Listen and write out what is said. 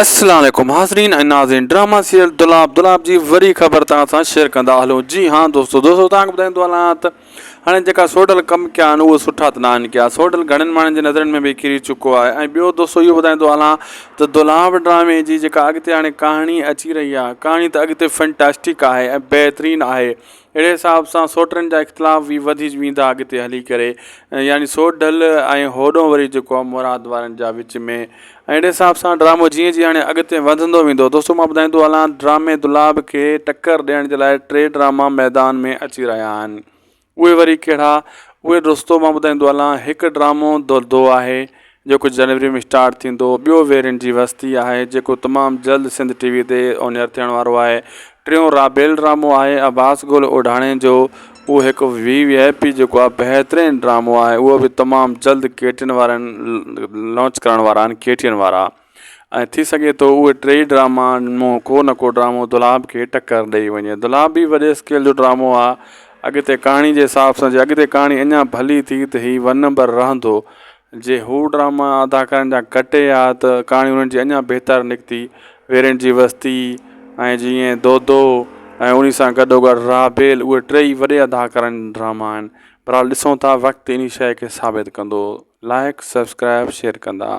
السلام عليڪم حاضرين ۽ ناظرين ڊراما سيريل دولاب دولاب جي وري خبر توهان سان شيئر ڪندا هلون جي ها دوستو دوستو توهان کي ٻڌائيندو هلان ته هاڻي جيڪا سوڍل ڪم ڪيا آهن اهي سٺا ته ناهن ڪيا سوڍل گهڻن ماڻهن جي نظرن ۾ به ڪري چڪو آهي ۽ ٻيو دوستو اهو ٻڌائيندو هلان ته دولاب ڊرامي جي جيڪا اڳتي هاڻي ڪهاڻي اچي رهي آهي ڪهاڻي ته اڳتي فنٽاسٽڪ آهي ۽ بهترين آهي اهڙي حساب سان سوٽرن جا اختلاف به وڌي ويندا اڳتي هلي ڪري يعني سوڍل ۽ هوڏو وري جيڪو آهي مراد وارن جا وچ ۾ ۽ اهڙي حساب سان ڊرامو جيئن جيئن هاڻي اڳتي وڌندو ويندو دوستو مان ٻڌائيندو هلان ڊرامي دولاب کي ٽڪر ڏيڻ جي لاء ٽي ڊراما ميدان ۾ اچي رهيا آهن اهي وري ڪهڙا اهي دوستو مان ٻڌائيندو هلان هڪ ڊرامو دودو آهي جيڪو جنوري ۾ اسٽارٽ ٿيندو ٻيو ويرين جي وستي آهي جيڪو تمام جلد سنڌ ٽي وي تي آن ايئر ٿيڻ وارو آهي ٽيون رابيل ڊرامو آهي عباس گل اوڍاڻي جو اهو هڪ وي وي آء پي جيڪو آهي بهترين ڊرامو آهي اهو به تمام جلد ڪي ٽي اين وارن لانچ ڪرڻ وارا آهن ڪي ٽي اين وارا ۽ ٿي سگهي ٿو اهي ٽيئي ڊراما مون ڪو نه ڪو ڊرامو دولاب کي ٽڪر ڏئي وڃي دولاب به وڏي اسڪيل جو ڊرامو آهي اڳتي ڪهاڻي جي حساب سان جي اڳتي ڪهاڻي اڃا ڀلي ٿي ته هي ون نمبر رهندو جي هو ڊراما اداڪارن جا ڪٽي ها ته ڪهاڻي انهن جي اڃا بهتر نڪتي. ويرين جي وستي ۽ جيئن دودو ۽ انهي سان گڏوگڏ رابيل اهي ٽيئي وڏي اداڪارن جا ڊراما آهن. بهرحال ڏسون ٿا وقت انهي شيء کي ثابت ڪندو. لائيڪ سبسڪرائب شيئر ڪندا.